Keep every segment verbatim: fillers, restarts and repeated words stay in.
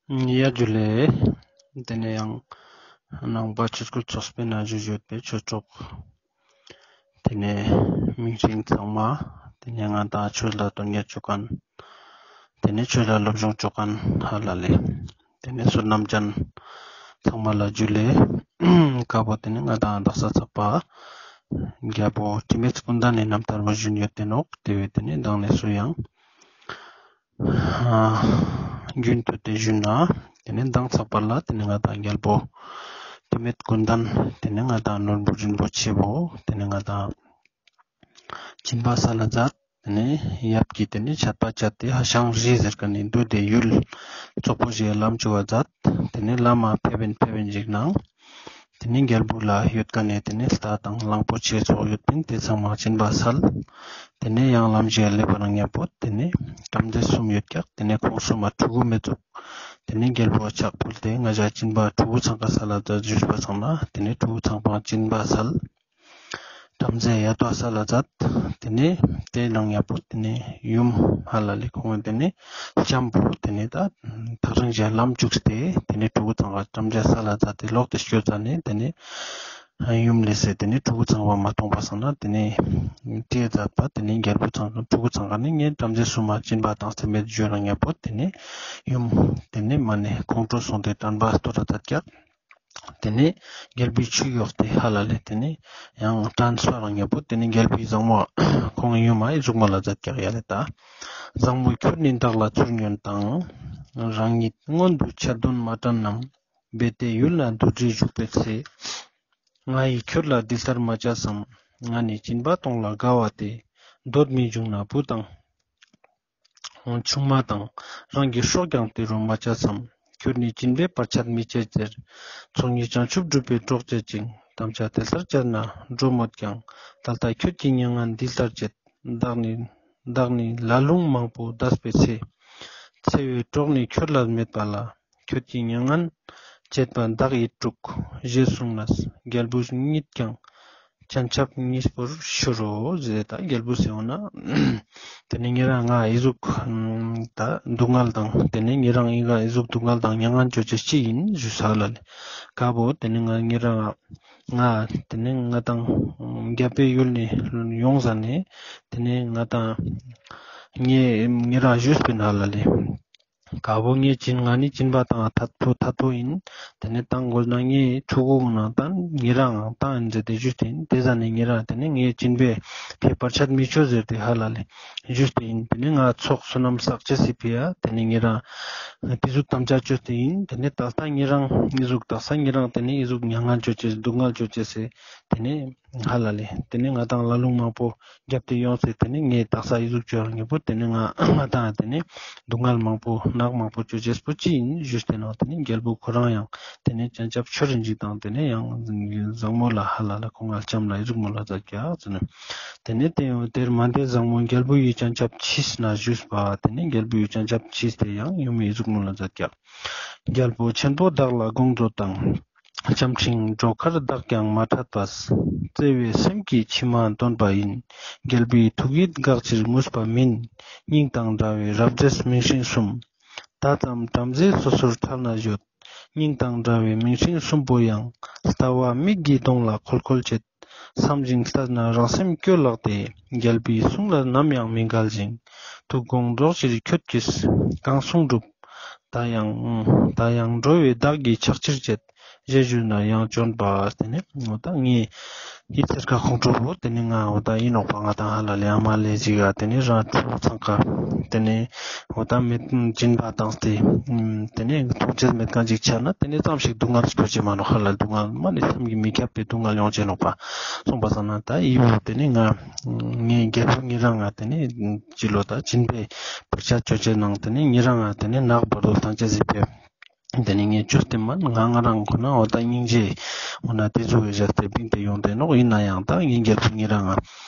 ཡ་ཇུ་ལེ། དེ་ནས་ཡང་ནང་པ་ཆོས་སྐུལ་ཚོགས་པའི་ནང་བཞུགས་ཡོད་པའི་ཆོས་གྲོགས། དེ་ནས་མིང་སྲིང་ཚང་མ། དེ་ནས་ང་དང་ཆོས་ལ་དོན་གཉེར་ཅོ་མཁན། དེ་ནས་ཆོས་ལ་སློབ་སྦྱོང་ཅོ་མཁན་ཧ་ལ་ལེ། དེ་ནས་བསོད་ནམས་ཅན་ཚང་མ་ལ་ཇུ་ལེ། ཀ་བོ་དེ་ནས་ང་དང་དག་ས་ཚགས་པ་རྒྱལ་པོ་དྲི་མེད་ཀུན་ལྡན་ནི་རྣམ་ཐར་བོ་བཞུགས་ཡོད་དེ་ནོག། དེ་བས་དེ་ནས་མདང་ནས་སུ་ཡང་རྒྱུན་དུ་དེ་ཞུ་ན། དེ་ནས་མདང་ཚགས་པ་ལ་དེ་ནས་ང་དང་རྒྱལ་པོ་དྲི་མེད་ཀུན་ལྡན། དེ་ནས་ང་དང་ནོར་བུ་རིན་པོ་ཆེ་བོ། དེ་ནས་ང་དང་སྦྱིན་པ་སལ་ལ་མཛད། དེ་ནས་ཡབ་ཀྱིས་དེ་ནས་ཆད་པ་བཅད་དེ་ཧ་ཤང་རི་ཟེར་མཁན་ནི་འདུས་ཏེ་ཡུལ་བཙོག་པོ་ཞིག་ལམ་བཅུག་པ་མཛད། དེ་ནས་ལམ་མ་ཕེབས་པིན་ཕེབས་པིན་ཞིག་ནང་། དེ་ནས་རྒྱལ་པོ་ལ་ཡོད་མཁན་ནི་དེ་ནས་རྟ་དང་གླང་པོ་ཆེ་སོགས་ཡོད་པིན། དེ་ཚང་མ་སྦྱིན་པ་སལ། དེ་ནས་ཡང་ལམ་ཞིག་སླེབས་པ་ན་ཉམ་པོ་དེ་ནས་བྲམ་ཟེ་གསུམ་ཡོད་ཀྱག། དེ་ནས་ཁོང་གསུམ་མ་ཕྲུ་གུ་མི་ཚུགས། དེ་ནས་རྒྱལ་པོ་ཕྱག་ཕུལ་ཏེ་ང་ཞ་སྦྱིན་པ་ཕྲུ་གུ་ཚང་ཀ་སལ་ལ་མཛད་ཞུས་པ་སང་ན། དེ་ནས་ཕྲུ་གུ་ཚང་མ་སྦྱིན་པ་སལ། བྲམ་ཟེ་ཡ་ཏོ་སལ་ལ་མཛད། དེ་ནས་དེ་ནང་ཉམ་པོ་དེ་ནས་ཡུམ་ཧ་ལ་ལེ་ཁོང་དེ་ནས་ལྕམ་པོ་དེ་ནས་ད་ཐག་རིང་ཞིག་ལམ་བཅུག་སྟེ་དེ་ནས་ཕྲུ་གུ་ཚང་ཀ་བྲམ་ཟེ་སལ་ལ་མཛད་དེ་ལོག་སྟེ་སྐྱོད་ཙ་ནས། དེ་ནས་ཡུམ་ལས་སེ་དེ་ནས་ཕྲུ་གུ་ཚང་པ་མ་མཐོང་པ་སང་ན། དེ་ནས་དེ་མཛད་པ་དེ་ནས་རྒྱལ་པོ་ཚང་ཕྲུ་གུ་ཚང་ཀ་ནས་ངས་བྲམ་ཟེ་གསུམ་མ་སྦྱིན་པ་བཏང་སྟེ་མེད་ཞུ་ན་ཉམ་པོ་དེ་ནས་ཡུམ་དེ་ནས་མ་ནས་ཁོང་ཁྲོ་སོང་སྟེ་དྲན་པ་སྟོར་ར་མཛད་ཀྱག། དེ་ནས་རྒྱལ་པོའི་ཆུ་གཡོགས་ཏེ་ཧ་ལ་ལེ་དེ་ནས་ཡང་དྲན་སོ་རང་ཉམ་པོ་དེ་ནས་རྒྱལ་པོའི་བཟང་མོ་ཁོང་ཡུམ་མ་ཨི་ཟུག་མོལ་ལ་མཛད་ཀྱག་ཡ་ལེ་ད། བཟང་མོ་ཁྱོད་ནི་བདག་ལ་ཚུར་ཉོན་དང་། རང་ཉིད་སྔོན་དུ་ཆད་དོན་མ་དྲན་ནམ། རྦད་དེ་ཡུལ་ན་འདུ་འབྲལ་ཞུགས་པའི་ཚེ། ང་ཡིས་ཁྱོད་ལ་འདི་ལྟར་མ་བྱས་སམ། ང་ནི་སྦྱིན་པ་གཏོང་ལ་དགའ་བ་སྟེ། འདོད་མི་འབྱུང་ན་བུ་དང་ཆུང་མ་དང་། རང་གི་སྲོག་ཀྱང་དེ་རུ་མ་བྱས་སམ། ཁྱོད་ནི་སྦྱིན་པའི་བར་ཆད་མི་བྱེད་ཟེར། ཚོགས་གཉིས་བྱང་ཆུབ་སྒྲུབ་པའི་གྲོགས་བྱེད་ཅིང་། དམ་བཅའ་དེ་ལྟར་བཅད་ན་འགྲོ་མོད་ཀྱང་། ད་ལྟ་ཁྱོད་ཀྱིས་མྱ་ངན་འདི་ལྟར་བྱེད། བདག་ནི་བདག་ནི་ལ་ལུང་མང་པོ་འདས་པའི་ཚེ། འཚེ་བའི་གྲོགས་ནི་ཁྱོད་ལ་མེད་པ་ལ། ཁྱོད་ཀྱིས་མྱ་ངན་བྱེད་པ་བདག་ཡིད་དཀྲུགས། ཞེས་གསུངས་ནས་རྒྱལ་པོ་ཉིད་ཀྱང་སྤྱན་ཆབ་གཉིས་པོར་ཤོར་རོ་ཟེར། ད་རྒྱལ་པོ་ཟེར་འོ་ན། དེ་ནས་ཉེ་རང་ང་ཨི་ཟུག་ད་སྡུག་བསྔལ་དང་། དེ་ནས་ཉེ་རང་ཨི་ག་ཨི་ཟུག་སྡུག་བསྔལ་དང་མྱ་ངན་ཅོ་ཅེས་ཅི་ཡིན་ཞུས་ས་ལ་ལེ། ཀ་བོ་དེ་ནས་ང་ཉེ་རང་ང་དེ་ནས་ང་དང་རྒྱལ་པོའི་ཡུལ་ནས་ཡོང་ས་ནས། དེ་ནས་ང་དང་ངས་ཉེ་རང་ཞུས་པིན་ཧ་ལ་ལེ། ཀ་བོ་ངས་སྦྱིན་ང་ནི་སྦྱིན་པ་བཏང་ཐད་པོ་ཐད་པོ་ཡིན། དེ་ནས་བཏང་དགོས་ན་ངའི་ཕྲུ་གུ་ནང་བཏང་ཉེ་རང་ངང་བཏང་ཡིན་ཟེར་ཏེ་ཞུས་ཏེ་ཡིན། དེ་ཟ་ནས་ཉེ་རང་དེ་ནས་ངའི་སྦྱིན་པའི་ཕའི་བར་ཆད་མི་ཆོ་ཟེར་ཏེ་ཧ་ལ་ལེ་ཞུས་ཏེ་ཡིན། དེ་ནས་ང་ཚོགས་བསོད་ནམས་བསགས་ཅེས་སི་ཕི་ཡ་དེ་ནས་ཉེ་རང་དེ་ཟུག་དམ་བཅའ་བཅོས་ཏེ་ཡིན། དེ་ནས་ད་ལྟ་ཉེ་རང་ཨི་ཟུག་ད་ལྟ་ཉེ་རང་དེ་ནས་ཨི་ཟུག་མྱ་ངན་ཅོ་ཅེས་སྡུག་བསྔལ་ཅོ་ཅེས་སི་དེ་ནས་ཧ་ལ་ལེ། དེ་ནས་ང་དང་ལ་ལུང་མང་པོ་རྒྱབ་སྟེ་ཡོང་སྟེ་དེ་ནས་ངས་དག་ས་ཨི་ཟུག་ཅོ་རང་ཉེ་པོ་དེ་ནས་ང་ང་དང་དེ་ནས་སྡུག་བསྔལ་མང་པོ་ནག་མང་པོ་ཅོ་ཅེས་པོ་ཅི་ཡིན་ཞུས་ཏེ་ནང་དེ་ནས་རྒྱལ་པོ་ཁོ་རང་ཡང་དེ་ནས་སྤྱན་ཆབ་ཆོར་རིན་ཅིག་དང་དེ་ནས་ཡང་བཟང་མོ་ལ་ཧ་ལ་ལ་ཁོང་ང་ལྕམ་ལ་ཨི་ཟུག་མོལ་ལ་མཛད་ཀྱག་ཟེར་ནས། དེ་ནས་དེ་ཡང་དེར་མ་འདས་བཟང་མོ་རྒྱལ་པོ་ཡི་སྤྱན་ཆབ་མཆིས་ན་ཞུས་པ། དེ་ནས་རྒྱལ་པོ་ཡི་སྤྱན་ཆབ་མཆིས་ཏེ་ཡང་ཡུམ་ཨི་ཟུག་མོལ་ལ་མཛད་ཀྱག། རྒྱལ་པོ་ཆེན་པོ་བདག་ལ་དགོངས་མཛོད་དང་། བྱམས་ཤིང་འགྲོ་ཁར་བདག་ཀྱང་མ་ཕྲད་པས། བརྩེ་བའི་སེམས་ཀྱིས་མཆི་མ་འདོན་པ་ཡིན། རྒྱལ་པོའི་ཐུགས་ཡིད་འགག་ཕྱིར་ངུས་པ་མིན། སྙིང་དང་འདྲ་བའི་རབ་མཛེས་མིང་སྲིང་གསུམ། ད་ཙམ་བྲམ་ཟེ་སོ་སོར་ཐལ་ན་བརྗོད། སྙིང་དང་འདྲ་བའི་མིང་སྲིང་གསུམ་པོ་ཡང་། ལྟ་བ་མིག་གི་གདོང་ལ་ཁོལ་ཁོལ་བྱེད། བསམ་ཞིང་བལྟས་ན་རང་སེམས་སྐྱོ་ལགས་ཏེ། རྒྱལ་པོའི་གསུང་ལ་ནམ་ཡང་མི་འགལ་ཞིང་། ཐུགས་དགོངས་རྫོགས་ཕྱིར་ཁྱོད་ཀྱིས་གང་གསུང་སྒྲུབ། ད་ཡང་ད་ཡང་འགྲོ་བའི་བདག་གིས་ཕྱག་ཕྱིར་བྱེད། ཞེས་ཞུས་ན་ཡང་བྱོན་པ། དེ་ནས་འོ་ད་ངས་ཡི་ཚེར་ཁ་ཁོང་ཁྲོ་བོ་དེ་ནས་ང་འོ་ད་ཡིན་ནོག་པ། ང་དང་ཧ་ལ་ལེ་ཨ་མ་ལེ་ཞིག་ག་དེ་ནས་རང་ཕྲུ་གུ་ཚང་ཀ་དེ་ནས་འོ་ད་མེད་སྦྱིན་པ་བཏང་སྟེ་དེ་ནས་ཐོབ་ཅེས་མེད་མཁན་ཅིག་ཆ་ན་དེ་ནས་ཙམ་ཞིག་སྡུག་བསྔལ་སྐྱོ་ཅེས་མ་ནོག། ཧ་ལ་སྡུག་བསྔལ་མ་ནི་བསམ་གྱིས་མི་ཁྱབ་པའི་སྡུག་བསྔལ་ཡོང་ཅེས་ནོག་པ། སོང་པ་སང་ན་ད་ཡི་བོ་དེ་ནས་ང་ངའི་རྒྱལ་པོ་ཉེ་རང་ང་དེ་ནས་ཅི་ལོ་ད་སྦྱིན་པའི་བར་ཆད་ཅོ་ཅེས་ནང་དེ་ནས་ཉེ་རང་ང་དེ་ནས་ནག་བར་དོ་ཐང་ཅེས་ཟིག་ཕེབས། དེ་ནས་ངས་ཅོས་ཏེ་མན་ང་ང་རང་ཁོ་ན་འོ་ད་སྙིང་རྗེ་འོ་ན་དེ་ཟུག་གི་བཞག་སྟེ་བིང་སྟེ་ཡོང་སྟེ་ནོག། ཡིན་ན་ཡང་ད་ངའི་རྒྱལ་པོ་ཉེ་རང་ང་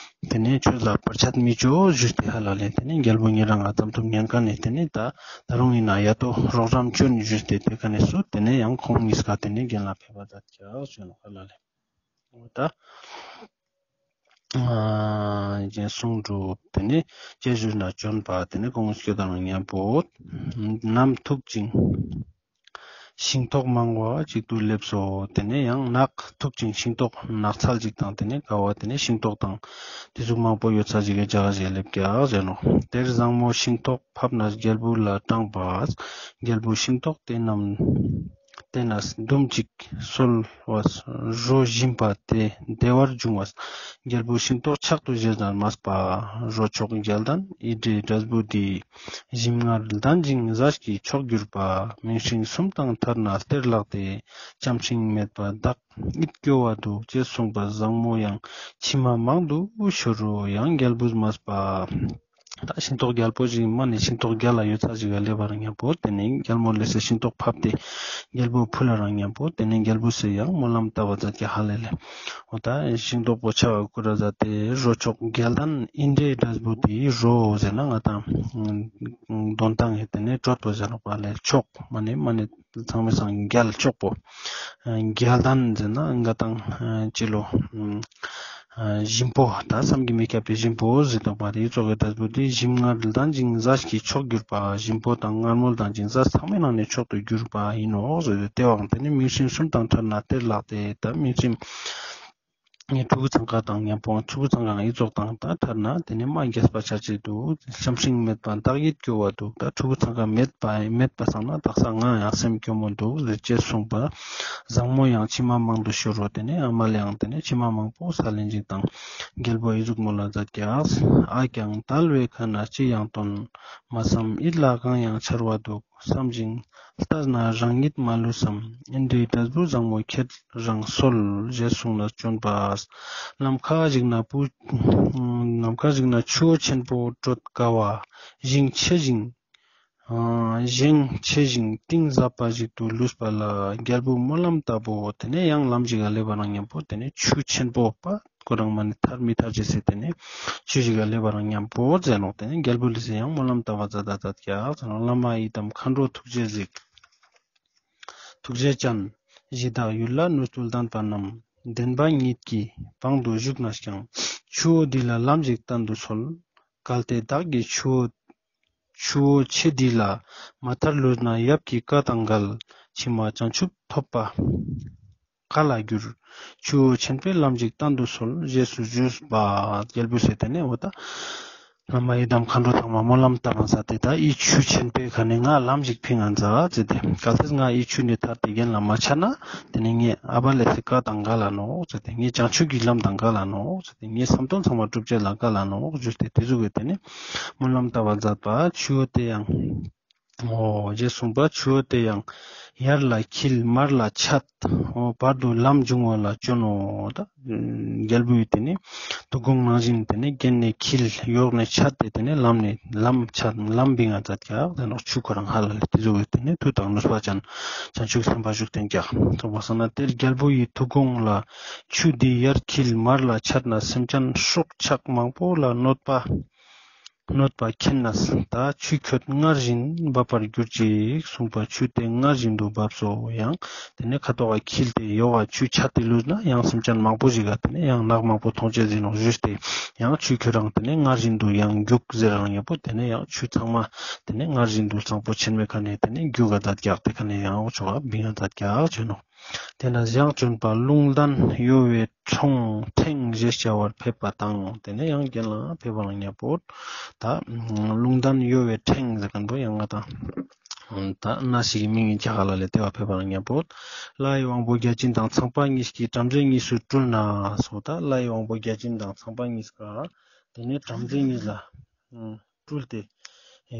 དེ་ནས་ཆོས་ལ་བར་ཆད་མི་ཅོ་ཞུས་ཏེ་ཧ་ལ་ལེ། དེ་ནས་རྒྱལ་པོ་ཉེ་རང་ང་ཙམ་ཐུབ་ཉན་མཁན་ནས་དེ་ནས་ད་ད་རུང་ཡིན་ན་ཡ་ཏོ་རོགས་རམ་ཅོ་ནི་ཞུས་ཏེ་དེ་ཀ་ནས་སུ་དེ་ནས་ཡང་ཁོང་གཉིས་ཀ་དེ་ནས་རྒྱན་ལ་ཕེབས་པ་ད་ཀྱག་ཞུ་ནོག་ཧ་ལ་ལེ། འོ་ད་ཨ་རྒྱན་གསུང་སྒྲུབ། དེ་ནས་ཅི་ཞུ་ན་བྱོན་པ། དེ་ནས་ཁོང་སྐྱོད་དང་མཉམ་པོ་ནམ་ཐུག་ཅིང་ ཤིང་ཏོག་མང་བ་ཅིག་ཏུ་སླེབས་སོ། དེ་ནས་ཡང་ནགས་ཐུག་ཅིང་ཤིང་ཏོག་ནགས་ཚལ་ཅིག་དང་དེ་ནས་ཀ་བ་དེ་ནས་ཤིང་ཏོག་དང་དེ་ཟུག་མང་པོ་ཡོད་ས་ཅིག་གི་ཇག་ཞིག་སླེབས་ཀྱག་ཟེར་ནོག། དེར་བཟང་མོ་ཤིང་ཏོག་ཕབ་ནས་རྒྱལ་བུ་ལ་དྲངས་པ། རྒྱལ་བུ་ཤིང་ཏོག་དེ་རྣམས་དེ་ནས་དུམ་ཅིག་སོལ་བ་རོ་ཞིམ་པ་དེ་བདེ་བར་འབྱུང་བས། རྒྱལ་བུ་ཤིང་ཏོག་ཕྱག་ཏུ་བཞེས་ནས་སྨྲས་པ། རོ་མཆོག་རྒྱལ་ལྡན་ཨིནྡྲའི་འབྲས་བུ་འདི། ཞིམ་མངར་ལྡན་ཅིང་ཟས་ཀྱི་མཆོག་གྱུར་པ། མིང་སྲིང་གསུམ་དང་ཐར་ན་སྟེར་ལགས་ཏེ། ལྕམ་སྲིང་མེད་པ་བདག་ཡིད་སྐྱོ་བ་འདུག་ཅེས་གསུངས་པ། བཟང་མོ་ཡང་མཆི་མ་མང་དུ་ཤོར་རོ། ཡང་རྒྱལ་བུས་སྨྲས་པ། ད་ཤིང་ཏོག་རྒྱལ་པོ་ཞིག་མ་ནས་ཤིང་ཏོག་རྒྱལ་ལ་ཡོད་ས་ཞིག་ག་སླེབས་པ་རང་མཉམ་པོ་དེ་ནས་རྒྱལ་མོ་ལས་སེ་ཤིང་ཏོག་ཕབ་སྟེ་རྒྱལ་པོ་ཕུལ་ལ་རང་མཉམ་པོ་དེ་ནས་རྒྱལ་པོ་སེ་ཡང་སྨོན་ལམ་བཏབ་པ་ཛད་ཀྱག་ཧ་ལས་ལེ། འོ་ད་ཤིང་ཏོག་པོ་ཕྱག་ག་བསྐུར་ར་ཛད་དེ་རོ་མཆོག་རྒྱལ་ལྡན་ཨིནྡྲའི་འབྲས་བུ་དེ་རོ་ཟེར་ན་ང་དང་དོན་དང་ངེ་དེ་ནས་གྲོད་པོ་ཟེར་ནོག་པ་ལེ། མཆོག་མ་ནས་མ་ནས་ཚང་མའི་སང་རྒྱལ་མཆོག་པོ། རྒྱལ་ལྡན་ཟེར་ན་ང་དང་ཅི་ལོ། ཞིམ་པོ་ད་བསམ་གྱིས་མི་ཁྱབ་པའི་ཞིམ་པོ་ཟེར་དོག་པ་དེ་ཡི་ཙོགས་ཀྱི་འབྲས་བུ་དེ་ཞིམ་མངར་ལྡན་ཅིང་ཟས་ཀྱི་མཆོག་གྱུར་པ། ཞིམ་པོ་དང་མངར་མོ་ལྡན་ཅིང་ཟས་ཚང་མའི་ནང་ནས་མཆོག་ཏུ་གྱུར་པ་ཡིན་ནོག་ཟེར་ཏེ་དེ་བའང་དེ་ནི་མིང་སྲིང་གསུམ་དང་ཐར་ན་སྟེར་ལགས་ཏེ། ད་མིང་སྲིང་ཕྲུ་གུ་ཚང་ཀ་དང་མཉམ་པོ་ཕྲུ་གུ་ཚང་ཀ་ཡི་ཙོགས་དང་ད་ཐར་ན་དེ་ནི་མ་རྒྱས་པ་ཆ་ཅེས་འདུག། ལྕམ་སྲིང་མེད་པ་བདག་ཡིད་སྐྱོ་བ་འདུག། ད་ཕྲུ་གུ་ཚང་ཀ་མེད་པ་མེད་པ་སང་ན་དག་ས་ང་ཡང་སེམས་སྐྱོ་མོ་འདུག་ཟེར་ཅེས་གསུངས་པ། བཟང་མོ་ཡང་མཆི་མ་མང་དུ་ཤོར་རོ། དེ་ནས་ཨ་མ་ལ་ཡང་དེ་ནས་མཆི་མ་མང་པོ་ས་ལེན་ཅིག་དང་རྒྱལ་པོ་ཡི་ཟུག་མོ་ལ་ཛད་ཀྱག། ཨ་ཀྱང་དལ་བའི་ཁ་ན་ཅི་ཡང་སྟོན། མ་བསམ་ཡིད་ལ་གང་ཡང་འཆར་བ་འདུག། བསམ་ཞིང་ལྟས་ན་རང་ཉིད་མ་ལུས་སམ། ཨིནྡྲའི་འབྲས་བུ་བཟང་མོ་ཁྱེད་རང་གསོལ། ཞེས་གསུངས་ནས་བྱོན་པ། ལམ་ཁ་ཞིག་ན་བུ་ལམ་ཁ་ཞིག་ན་ཆུ་བོ་ཆེན་པོ་དྲོད་དཀའ་བ་ཞིང་ཆེ་ཞིང་ཨ་ཞེང་ཆེ་ཞིང་གཏིང་ཟབ་པ་ཞིག་ཏུ་ལུས་པ་ལ་རྒྱལ་པོ་སྨོན་ལམ་བཏབ་བོ། དེ་ནས་ཡང་ལམ་ཞིག་ག་སླེབས་པ་རང་མཉམ་པོ་དེ་ནས་ཆུ་ཆེན་པོ་པ་ཁོ་རང་མ་ནི་ཐར་མི་ཐར་ཅེས་སི་དེ་ནས་ཆུ་ཞིག་ག་སླེབས་པ་རང་མཉམ་པོ་ཟེར་ནོག། དེ་ནས་རྒྱལ་པོ་ལས་སེ་ཡང་སྨོན་ལམ་བཏབ་པ་ཛད་ད་ཛད་ཀྱག་ཟེར་ནོག། བླ་མ་ཡི་དམ་མཁའ་འགྲོ་ཐུགས་རྗེས་གཟིགས། ཐུགས་རྗེ་ཅན། གཞི་བདག་ཡུལ་ལ་གནོད་འཚེ་ལྡན་པ་རྣམས། བདེན་པ་ཉིད་ཀྱི་དབང་དུ་བཞུགས་ནས་ཀྱང་། ཆུ་བོ་འདི་ལ་ལམ་ཞིག་བསྟན་དུ་གསོལ། གལ་ཏེ་བདག་གིས་ཆུ་བོ་ཆུ་བོ་ཆེ་འདི་ལ་མ་ཐར་ལུས་ན། ཡབ་ཀྱི་བཀའ་དང་འགལ། ཕྱི་མ་བྱང་ཆུབ་ཐོབ་པ་ག་ལ་འགྱུར། ཆུ་བོ་ཆེན་པོའི་ལམ་ཞིག་བསྟན་དུ་གསོལ། ཞེས་སུ་ཞུས་པ། རྒྱལ་པོ་སེ་དེ་ནས་འོ་ད་བླ་མ་ཡི་དམ་མཁའ་འགྲོ་ཚང་མ་སྨོན་ལམ་བཏབ་པ་ཛད་དེ། ད་འི་ཆུ་ཆེན་པོའི་ཁ་ནས་ང་ལམ་ཞིག་ཕིང་ང་ཛད་ཟེར་ཏེ། གལ་ཏེ་ང་འི་ཆུ་ནས་ཐར་ཏེ་གྱེན་ལ་མ་ཆ་ན་དེ་ནས་ངའི་ཨ་བ་ལས་སེ་བཀའ་དང་འགལ་ལ་ནོག་ཟེར་ཏེ། ངའི་བྱང་ཆུབ་ཀྱི་ལམ་དང་འགལ་ལ་ནོག་ཟེར་ཏེ། ངའི་བསམ་དོན་ཚང་མ་འགྲུབ་ཅེས་ལ་འགལ་ལ་ནོག་ཞུས་ཏེ་དེ་ཟུག་གི་དེ་ནས་སྨོན་ལམ་བཏབ་པ་ཛད་པ། ཆུ་བོ་དེ་ཡང་འོ་ཞེས་གསུངས་པ། ཆུ་བོ་དེ་ཡང་ཡར་ལ་འཁྱིལ་མར་ལ་ཆད། འོ་བར་དུ་ལམ་འབྱུང་བ་ལ་བྱོན་ནོ། ད་རྒྱལ་པོའི་དེ་ནས་དུག་ཁོང་ནང་བཞིན་དེ་ནས་གྱེན་ནས་འཁྱིལ་ཡོག་ནས་ཆད་དེ་དེ་ནས་ལམ་ནས་ལམ་ཆད་ལམ་བིང་ང་ཛད་ཀྱག་ཟེར་ནོག། ཆུ་ཁོ་རང་ཧ་ལ་ལས་དེ་ཟུག་གི་དེ་ནས་མཐུ་དང་ནུས་པ་ཅན་བྱང་ཆུབ་སེམས་དཔའ་བཞུགས་སྟེ་ཀྱག། ཐོག་མ་སང་ན་དེར་རྒྱལ་པོ་ཡི་དུག་ཁོང་ལ། ཆུ་འདི་ཡར་འཁྱིལ་མར་ལ་ཆད་ན། སེམས་ཅན་སྲོག་ཆགས་མང་པོ་ལ་གནོད་པ་གནོད་པ་མཁྱེན་ནས། ད་ཆུ་ཁྱོད་སྔར་བཞིན་འབབ་པར་གྱུར་ཅིག་གསུངས་པ། ཆུ་དེ་སྔར་བཞིན་དུ་བབས་སོ། ཡང་དེ་ནས་ཁ་ཐོག་ག་འཁྱིལ་ཏེ་ཡོག་ག་ཆུ་ཆད་དེ་ལུས་ན་ཡང་སེམས་ཅན་མང་པོ་ཞིག་ག་དེ་ནས་ཡང་ནག་མང་པོ་ཐོང་ཅེས་ཨིན་ནོག་ཞུས་ཏེ། ཡང་ཆུ་ཁྱོད་རང་དེ་ནས་སྔར་བཞིན་དུ་ཡང་རྒྱུག་ཟེར་རང་ཡང་པོ་དེ་ནས་ཡང་ཆུ་ཚང་མ་དེ་ནས་སྔར་བཞིན་དུ་གཙང་པོ་ཆེན་མོའི་ཁ་ནས་དེ་ནས་རྒྱུག་ག་ཛད་ཀྱག། དེ་ཁ་ནས་ཡང་འོ་ཆོག་ག་བིང་ང་ཛད་ཀྱག་ཞུ་ནོག། དེ་ནས་ཡང་བྱོན་པ། ལུང་བསྟན་གཡོ་བའི་ཕྲེང་ཕྲེང་ཞེས་བྱ་བར་ཕེབས་པ་དང་། དེ་ནས་ཡང་གྱེན་ལ་ཕེབས་པ་རང་མཉམ་པོ། ད་ལུང་བསྟན་གཡོ་བའི་ཕྲེང་ཟེར་མཁན་པོ་ཡང་ང་དང་ད་ན་ཞིག་གི་མིང་ཨིན་ཀྱག་ཧ་ལ་ལས། དེ་བ་ཕེབས་པ་རང་མཉམ་པོ། ལྷའི་དབང་པོ་བརྒྱ་བྱིན་དང་ཚངས་པ་གཉིས་ཀྱིས་བྲམ་ཟེ་གཉིས་སུ་སྤྲུལ་ནས་སོ། ད་ལྷའི་དབང་པོ་བརྒྱ་བྱིན་དང་ཚངས་པ་གཉིས་ཀ་དེ་ནས་བྲམ་ཟེ་གཉིས་ལ་སྤྲུལ་ཏེ་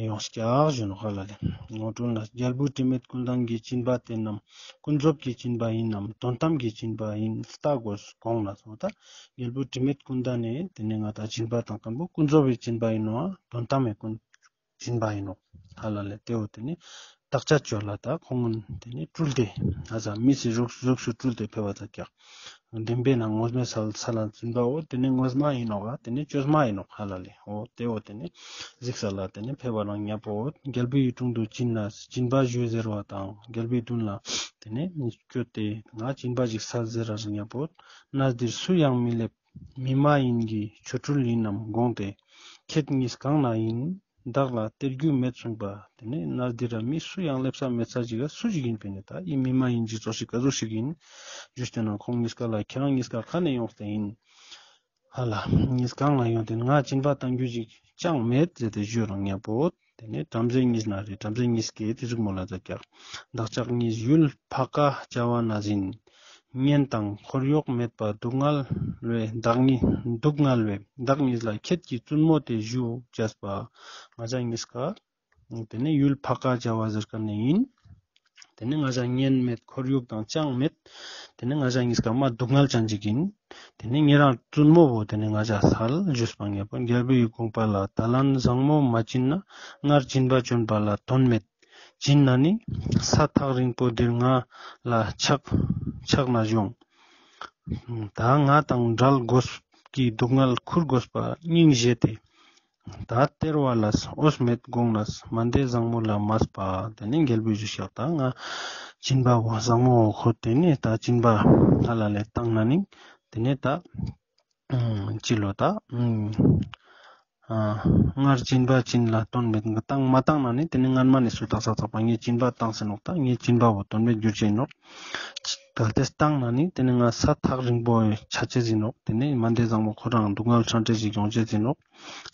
ཡོངས་ཀྱག་ཞུ་ནོག་ཧ་ལ་ལས། ངོ་སྤྲུལ་ན། རྒྱལ་བུ་དྲི་མེད་ཀུན་ལྡན་གྱི་སྦྱིན་པ་དེ་རྣམས་ཀུན་རྫོབ་ཀྱི་སྦྱིན་པ་ཡིན་ནམ་དོན་དམ་གྱི་སྦྱིན་པ་ཡིན་ལྟ་དགོས་དགོངས་ལ་སོ། ད་རྒྱལ་བུ་དྲི་མེད་ཀུན་ལྡན་ནི་དེ་ནས་ང་དང་སྦྱིན་པ་དང་མཁན་པོ་ཀུན་རྫོབ་ཀྱི་སྦྱིན་པ་ཡིན་ནོག། དོན་དམ་གྱི་ཀུན་སྦྱིན་པ་ཡིན་ནོག་ཧ་ལ་ལས། དེ་བོ་དེ་ནས་བདག་ཅག་ཅོ་ལ་ད་ཁོང་ངོ་དེ་ནས་སྤྲུལ་ཏེ་ཨ་ཟ་མི་སི་གཟུགས་གཟུགས་སུ་སྤྲུལ་ཏེ་ཕེབས་པ་ད་ཀྱག། བདེན་པའི་ནང་ངོ་མའི་ས་ལ་ས་ལ་འཛིན་པའོ། དེ་ནས་ངོ་མ་ཡིན་ནོག་ག། དེ་ནས་བཅོས་མ་ཡིན་ནོག་ཧ་ལ་ལས། འོ་དེ་བོ་དེ་ནས་གཟིགས་ས་ལ་དེ་ནས་ཕེབས་པ་རང་མཉམ་པོ། རྒྱལ་པོའི་དྲུང་དུ་ཕྱིན་ནས་སྦྱིན་པ་ཞུ་ཟེར་བ་དང་། རྒྱལ་པོའི་མདུན་ལ་དེ་ནས་བསྐྱོད་དེ་ང་སྦྱིན་པ་ཞིག་སལ་ཟེར་ར་རང་མཉམ་པོ། གནས་འདིར་སུ་ཡང་མི་སླེབས། མི་མ་ཡིན་གྱི་ཆོ་འཕྲུལ་ཡིན་ནམ་དགོངས་ཏེ། ཁྱེད་གཉིས་གང་ན་ཡིན། བདག་ལ་སྟེར་རྒྱུ་མེད་གསུངས་པ། དེ་ནས་གནས་འདི་ར་མི་སུ་ཡང་སླེབས་ས་མེད་ས་ཞིག་ག་སུ་ཞིག་ཡིན་པས་ནི་ད་ཡི་མི་མ་ཡིན་ཅིག་ཙོགས་ཤིག་ག་ཟུག་ཞིག་ཡིན། ཞུས་ཏེ་ན་ཁོང་གཉིས་ཀ་ལ་ཁྱེད་རང་གཉིས་ཀ་ག་ནས་ཡོངས་ཏེ་ཡིན། ཧ་ལ་གཉིས་གང་ལ་ཡོང་སྟེ་ང་སྦྱིན་པ་བཏང་རྒྱུ་ཞིག་ཅང་མེད་ཟེར་ཏེ་ཞུས་རང་ཉེ་པོ། དེ་ནས་བྲམ་ཟེ་གཉིས་ན་རེ་བྲམ་ཟེ་གཉིས་ཀས་དེ་ཟུག་མོལ་ལ་མཛད་ཀྱག། བདག་ཅག་གཉིས་ཡུལ་ཕ་ཀ་བྱ་བ་ན་ཟིན། གཉེན་དང་འཁོར་གཡོག་མེད་པ་སྡུག་བསྔལ་བས་བདག་གཉིས་སྡུག་བསྔལ་བས་བདག་གཉིས་ལ་ཁྱེད་ཀྱི་བཙུན་མོ་དེ་ཞུ་བྱས་པ། ང་ཅག་གཉིས་ཀ་དེ་ནས་ཡུལ་ཕ་ཀ་བྱ་བ་ཟེར་ཀ་ནས་ཡིན། དེ་ནས་ང་ཅག་གཉེན་མེད་འཁོར་གཡོག་དང་ཅང་མེད། དེ་ནས་ང་ཅག་གཉིས་ཀ་མ་སྡུག་བསྔལ་ཅན་ཅིག་ཡིན། དེ་ནས་ཉེ་རང་བཙུན་མོ་བོ་དེ་ནས་ང་ཅག་སལ་ཞུས་པ་ཉེ་པོ་རྒྱལ་པོའི་དགོངས་པ་ལ་ད་ལན་བཟང་མོ་མ་བྱིན་ན་སྔར་སྦྱིན་པ་བྱོན་པ་ལ་དོན་མེད། བྱིན་ན་ནི་ས་ཐག་རིང་པོ་འདིར་ང་ལ་ཆགས་ཆགས་ན་སྦྱོང་། ད་ང་དང་བྲལ་དགོས་ཀྱི་སྡུག་བསྔལ་ཁུར་དགོས་པ་སྙིང་བཞེས་ཏེ། ད་སྟེར་བ་ལ་འོས་མེད་དགོངས་ནས་མ་འདས་བཟང་མོ་ལ་མས་པ། དེ་ནས་རྒྱལ་པོས་ཞུས་ཤག་ད་ང་སྦྱིན་པ་བོ་བཟང་མོ་བོ་ཁོ་དེ་ནས་ད་སྦྱིན་པ་ཧ་ལ་ལས་བཏང་ན་ནི་དེ་ནས་ད་ཅི་ལོ་ད་སྔར་སྦྱིན་པ་བྱིན་ལ་དོན་མེད་བཏང་མ་བཏང་ན་ནི་དེ་ནས་སྔར་མ་ནས་སུ་བཏགས་ས་བཏགས་པ་ངས་སྦྱིན་པ་བཏང་ཟེར་ནོག། ད་ངས་སྦྱིན་པ་བོ་དོན་མེད་འགྱུར་ཅེས་ནོག། གལ་ཏེ་བཏང་ན་ནི་དེ་ནས་ང་ས་ཐག་རིང་པོ་ཆ་ཅེས་ཡིན་ནོག། དེ་ནས་མ་འདས་བཟང་མོ་ཁོ་རང་སྡུག་བསྔལ་ཚ་དྲགས་ཤིག་ཡོང་ཅེས་ཡིན་ནོག།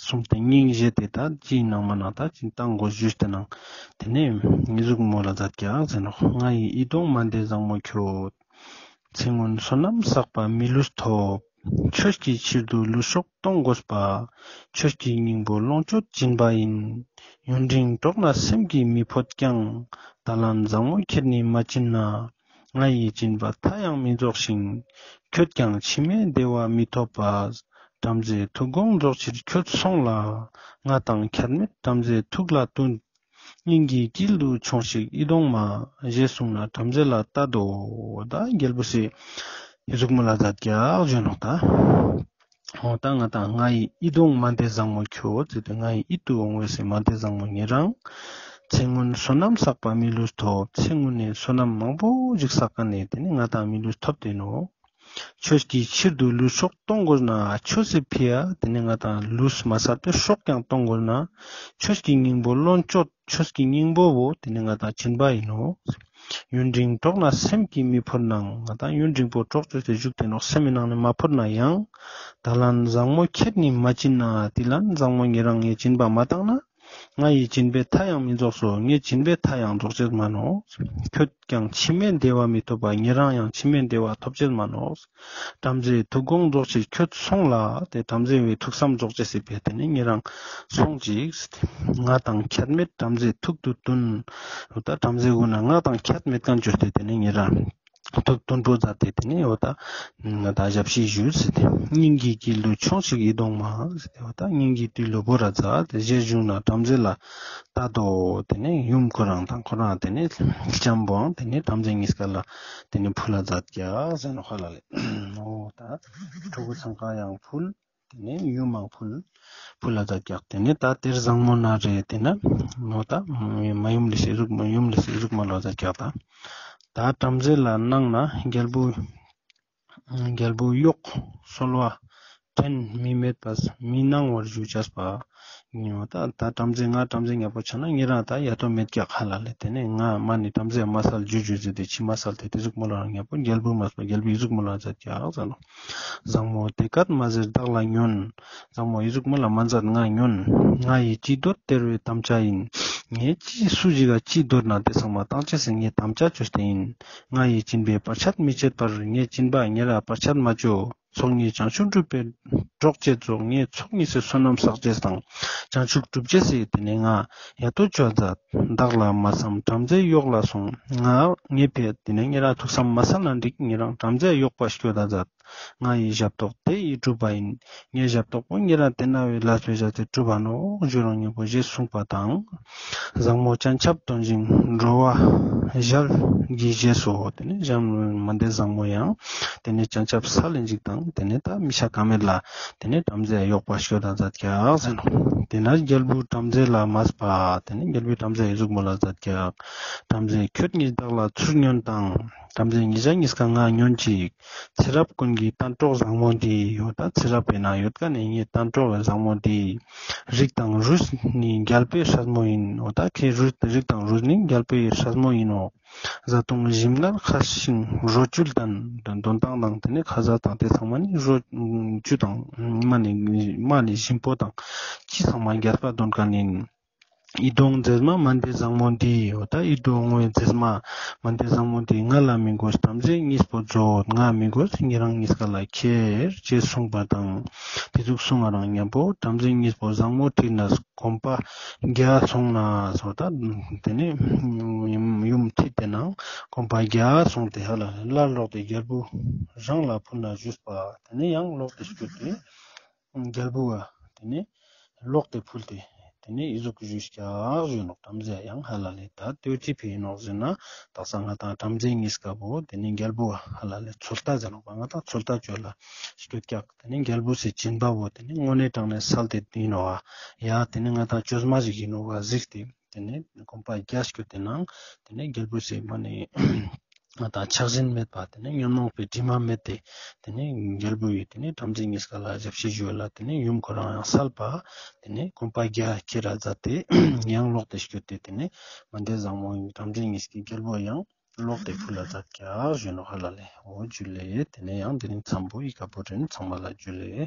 གསུངས་ཏེ་སྙིང་བཞེས་ཏེ་ད་ཅི་ནང་མ་ནང་ད་ཅི་བཏང་དགོས་ཞུས་ཏེ་ནང་དེ་ནས་ཨི་ཟུག་མོལ་ལ་མཛད་ཀྱག་ཟེར་ནོག། ང་ཡི་ཡིད་འོང་མ་འདས་བཟང་མོ་ཁྱོད། ཚེ་སྔོན་བསོད་ནམས་བསགས་པ་མི་ལུས་ཐོབ། ཆོས་ཀྱི་ཕྱིར་དུ་ལུས་སྲོག་གཏོང་དགོས་པ། ཆོས་ཀྱི་སྙིང་པོ་ལོངས་སྤྱོད་སྦྱིན་པ་ཡིན། ཡུན་རིང་འགྲོགས་ན་སེམས་ཀྱིས་མི་ཕོད་ཀྱང་། ད་ལན་བཟང་མོ་ཁྱེད་ནི་མ་བྱིན་ན། ང་ཡི་སྦྱིན་པ་མཐའ་ཡང་མི་རྫོགས་ཤིང་། ཁྱོད་ཀྱང་ཕྱི་མའི་བདེ་བ་མི་ཐོབ་པ། བྲམ་ཟེ་ཐུགས་དགོངས་རྫོགས་ཕྱིར་ཁྱོད་སོང་ལ། ང་དང་ཁྱད་མེད་བྲམ་ཟེ་ཐུགས་ལ་བསྟུན། སྙིང་གི་དཀྱིལ་དུ་ཆོངས་ཤིག་ཡིད་འོང་མ། ཞེས་གསུངས་ན་བྲམ་ཟེ་ལ་ལྟ་དོ། ད་རྒྱལ་པོ་སི་ཨི་ཟུག་མོལ་ལ་མཛད་ཀྱག་ཞུ་ནོག་ད། འོ་ད་ང་དང་ང་ཡི་ཡིད་འོང་མ་འདས་བཟང་མོ་ཁྱོད་ཟེར་ཏེ་ང་ཡི་ཡིད་དུ་འོང་བའི་སེ་མ་འདས་བཟང་མོ་ཉེ་རང་། ཚེ་སྔོན་བསོད་ནམས་བསགས་པ་མི་ལུས་ཐོབ། ཚེ་སྔོན་ནས་བསོད་ནམས་མང་པོ་ཞིག་བསགས་ཀ་ནས་དེ་ནས་ང་དང་མི་ལུས་ཐོབ་སྟེ་ནོག། ཆོས་ཀྱི་ཕྱིར་དུ་ལུས་སྲོག་གཏོང་དགོས་ན། ཆོས་སི་ཕི་ཡ་དེ་ནས་ང་དང་ལུས་མ་ས་པའི་སྲོག་ཀྱང་གཏོང་དགོས་ན། ཆོས་ཀྱི་སྙིང་པོ་ལོངས་སྤྱོད་ཆོས་ཀྱི་སྙིང་པོ་བོ་དེ་ནས་ང་དང་སྦྱིན་པ་ཡིན་ནོག། ཡུན་རིང་འགྲོགས་ན་སེམས་ཀྱིས་མི་ཕོད་ནའང་ང་དང་ཡུན་རིང་པོ་འགྲོགས་ཏེ་བཞུགས་ཏེ་ནོག་སེམས་ཀྱི་ནང་ནས་མ་ཕོད་ན་ཡང་། ད་ལན་བཟང་མོ་ཁྱེད་ནི་མ་བྱིན་ན། དེ་ལན་བཟང་མོ་ཉེ་རང་ངས་སྦྱིན་པ་མ་བཏང་ན། ང་ཡི་སྦྱིན་པའི་མཐའ་ཡང་མི་རྫོགས་སོ། ངའི་སྦྱིན་པའི་མཐའ་ཡང་རྫོགས་ཅེས་མ་ནོག། ཁྱོད་ཀྱང་ཕྱི་མའི་བདེ་བ་མི་ཐོབ་པ། ཉེ་རང་ཡང་ཕྱི་མའི་བདེ་བ་ཐོབ་ཅེས་མ་ནོག། བྲམ་ཟེའི་ཐུགས་དགོངས་རྫོགས་ཕྱིར་ཁྱོད་སོང་ལ། དེ་བྲམ་ཟེ་བའི་ཐུགས་བསམ་རྫོགས་ཅེས་སི་ཕི་ཡ་དེ་ནས་ཉེ་རང་སོང་ཅིག་ཟེར་ཏེ། ང་དང་ཁྱད་མེད་བྲམ་ཟེ་ཐུགས་དུ་བསྟུན། འོ་ད་བྲམ་ཟེ་གུན་ན་ང་དང་ཁྱད་མེད་མཁན་བཅོས་ཏེ་དེ་ནས་ཉེ་རང་ཐུགས་མཐུན་པོ་མཛད་དེ་དེ་ནས་འོ་ད་ང་དང་ཞབས་ཕྱི་ཞུས་ཟེར་ཏེ། སྙིང་གི་དཀྱིལ་དུ་ཆོངས་ཤིག་ཡིད་འོང་མ་ཟེར་ཏེ། འོ་ད་སྙིང་གི་དཀྱིལ་ལུས་པོ་ར་མཛད་དེ་ཞེས་བཞུགས་ན་བྲམ་ཟེ་ལ་ལྟ་དོ། དེ་ནས་ཡུམ་ཁོ་རང་དང་ཁོ་རང་དེ་ནས་ལྕམ་པོའང་དེ་ནས་བྲམ་ཟེ་གཉིས་ཀ་ལ་དེ་ནས་ཕུལ་ལ་མཛད་ཀྱག་ཟེར་ནོག་ཧ་ལ་ལེ། འོ་ད་ཕྲུ་གུ་ཚང་ཀ་ཡང་ཕུལ། དེ་ནས་ཡུམ་མང་ཕུལ། ཕུལ་ལ་མཛད་ཀྱག། དེ་ནས་ད་དེར་བཟང་མོ་ན་རེ་དེ་ན་ནོ་ད་མ་ཡུམ་ལི་སེ་ཟུག་མ་ཡུམ་ལི་སེ་ཟུག་མ་ལོ་མཛད་ཀྱག་ད། ད་བྲམ་ཟེ་ལ་གནང་ན་རྒྱལ་པོ་རྒྱལ་པོ་གཡོག་གསོལ་བ་དྲན་མི་མེད་པས་མི་གནང་བར་ཞུ་བྱས་པ། ཉོ་ད་ད་བྲམ་ཟེ་ང་བྲམ་ཟེ་ཉག་པོ་ཆ་ན་ཉེ་རང་ད་ཡ་ཏོ་མེད་ཀྱག་ཧ་ལ་ལེ། དེ་ནས་ང་མ་ནི་བྲམ་ཟེ་མ་སལ་ཇུ་ཇུ་ཟེར་ཏེ་ཕྱི་མ་སལ་ཏེ་དེ་ཟུག་མོ་ལ་ཉག་པོ་རྒྱལ་པོ་མ་སལ་རྒྱལ་པོ་ཨི་ཟུག་མོ་ལ་མཛད་ཀྱག་ཟེར་ནོག། བཟང་མོ་དེ་སྐད་མ་ཟེར་བདག་ལ་ཉོན། བཟང་མོ་ཨི་ཟུག་མོ་ལ་མ་མཛད་ང་ཉོན། ང་ཡི་ཅི་འདོད་སྟེར་བའི་དམ་བཅའ་ཡིན། ངས་ཅི་སུ་ཞིག་ག་ཅི་འདོད་ན་དེ་ཚང་མ་བཏང་ཅེས་སི་ངས་དམ་བཅའ་བཅོས་ཏེ་ཡིན། ང་ཡི་སྦྱིན་པའི་བར་ཆད་མི་བྱེད་པར། ངས་སྦྱིན་པ་ཉེ་རང་བར་ཆད་མ་བཅོ། ཚོགས་གཉིས་བྱང་ཆུབ་སྒྲུབ་པའི་གྲོགས་བྱེད་ཚོགས། ངས་ཚོགས་གཉིས་སི་བསོད་ནམས་བསགས་ཅེས་དང་བྱང་ཆུབ་སྒྲུབ་ཅེས་སི་དེ་ནས་ང་ཡ་ཏོ་བཅོ་མཛད། བདག་ལ་མ་བསམ་བྲམ་ཟེ་གཡོག་ལ་སོང་། ང་ངའི་ཕི་ཡ་དེ་ནས་ཉེ་རང་ཐུགས་བསམ་མ་སལ་ན་འགྲིག། ཉེ་རང་བྲམ་ཟེ་གཡོག་པ་སྐྱོད་ད་མཛད། ང་ཡི་ཞབས་ཏོག་དེ་ཡིས་བསྒྲུབས་པ་ཡིན། ངའི་ཞབས་ཏོག་པོ་ཉེ་རང་དེ་ན་བའི་ལ་སོས་བཞག་སྟེ་བསྒྲུབས་པ་ནོག་ཞུ་རང་ཉེ་པོ་ཞེས་གསུངས་པ་དང་། བཟང་མོ་སྤྱན་ཆབ་འདོན་ཅིང་འགྲོ་བ་ཞལ་གྱིས་བཞེས་སོ། དེ་ནས་ཞལ་མ་འདས་བཟང་མོ་ཡང་དེ་ནས་སྤྱན་ཆབ་སལ་ལེན་ཅིག་དང་དེ་ནས་ད་མི་ཤ་ཀ་མེད་ལ་དེ་ནས་བྲམ་ཟེ་གཡོག་པ་སྐྱོད་ད་མཛད་ཀྱག་ཟེར་ནོག། དེ་ན་རྒྱལ་པོ་བྲམ་ཟེ་ལ་མས་པ། དེ་ནས་རྒྱལ་པོའི་བྲམ་ཟེ་ཨི་ཟུག་མོ་ལ་མཛད་ཀྱག། བྲམ་ཟེ་ཁྱོད་ཉིད་བདག་ལ་ཚུར་ཉོན་དང་། བྲམ་ཟེ་ཉིས་བརྒྱ་ཉིས་ཀ་ང་ཉོན་ཅིག། ཚེ་རབས་ཀུན་གྱི་གཏན་གྲོགས་བཟང་མོ་འདི། འོ་ད་ཚེ་རབས་པའི་ནང་ཡོད་ཀ་ནས་ངའི་གཏན་གྲོགས་བཟང་མོ་འདི། རིགས་དང་རུས་ནི་རྒྱལ་པོའི་སྲས་མོ་ཡིན། འོ་ད་ཁྱེད་རུས་རིགས་དང་རུས་ནི་རྒྱལ་པོའི་སྲས་མོ་ཡིན་ནོ། བཟའ་བཏུང་ཞིམ་མངར་ཁ་ཞིང་རོ་བཅུད་དང་འདོན་སྟངས་དང་དེ་ནས་ཁ་ཟས་དང་དེ་ཚང་མ་ནི་རོ་བཅུད་དང་མ་ནི་མ་ནི་ཞིམ་པོ་དང་ཅི་ཚང་མ་རྒྱས་པ་འདོན་མཁན་ཡིན། ཡིད་འོང་མཛེས་མ་མན་དཱི་བཟང་མོ་འདི། འོ་ད་ཡིད་འོང་བའི་མཛེས་མ་མན་དཱི་བཟང་མོ་འདི་ང་ལ་མི་དགོས། བྲམ་ཟེ་གཉིས་པོ་མཛོད་ང་མི་དགོས། ཉེ་རང་གཉིས་ཀ་ལ་ཁྱེར་ཅེས་གསུངས་པ་དང་། དེ་ཟུག་གསུང་བ་རང་མཉམ་པོ་བྲམ་ཟེ་གཉིས་པོ་བཟང་མོ་ཁྲིད་ནས་གོམ་པ་བརྒྱ་སོང་ན་སོ་ད་དེ་ནས་ཡུམ་ཁྲིད་དེ་ནང་གོམ་པ་བརྒྱ་སོང་སྟེ་ཧ་ལ་སླར་ལོག་སྟེ་རྒྱལ་པོ་རང་ལ་ཕུལ་ན་བཞུགས་པ་དེ་ནས་ཡང་ལོག་སྟེ་སྐྱོད་དེ། རྒྱལ་པོ་བ་དེ་ནས་ལོག་སྟེ་ཕུལ་ཏེ་དེ་ནས་ཨི་ཟུག་ཞུས་ཀྱག་ཞུ་ནོག། བྲམ་ཟེ་ཡང་ཧ་ལ་ལས་ད་ལྟོས་ཅི་ཕི་ཡིན་ནོག་ཟེར་ན་དག་ས་ང་དང་བྲམ་ཟེ་གཉིས་ཀ་བོ་དེ་ནས་རྒྱལ་པོ་བ་ཧ་ལ་ལས་ཚོད་ལྟ་ཟེར་ནོག་པ། ང་དང་ཚོད་ལྟ་བཅོ་ལ་སྐྱོད་ཀྱག། དེ་ནས་རྒྱལ་པོ་སི་སྦྱིན་པ་བོ་དེ་ནས་དངོས་གནས་དྲང་གནས་སལ་ཏེ་ཡིན་ནོག་པ། ཡ་དེ་ནས་ང་དང་བཅོས་མ་ཞིག་ཡིན་ནོག་པ་གཟིགས་ཏེ། དེ་ནས་གོམ་པ་བརྒྱ་སྐྱོད་དེ་ནང་དེ་ནས་རྒྱལ་པོ་སི་མ་ནི་ང་དང་ཆགས་ཞེན་མེད་པ་དེ་ནས་ཉོན་མོངས་པའི་དྲི་མ་མེད་དེ། དེ་ནས་རྒྱལ་པོ་ཡི་དེ་ནས་བྲམ་ཟེ་གཉིས་ཀ་ལ་ཞབས་ཕྱི་ཞུ་ལ་དེ་ནས་ཡུམ་ཁོ་རང་ཡང་སལ་པ། དེ་ནས་གོམ་པ་བརྒྱ་ཁྱེར་ར་མཛད་དེ་ཡང་ལོག་སྟེ་སྐྱོད་དེ་དེ་ནས་མན་དཱི་བཟང་མོ་ཡི་བྲམ་ཟེ་གཉིས་ཀའི་རྒྱལ་པོ་ཡང་ལོག་སྟེ་ཕུལ་ལ་མཛད་ཀྱག་ཞུ་ནོག་ཧ་ལ་ལས། འོ་ཇུ་ལེ། དེ་ནས་ཡང་དེ་རིང་འཚམས་པོ་ཡི་ཀ་པོ་རེ་ཚང་མ་ལ་ཇུ་ལེ།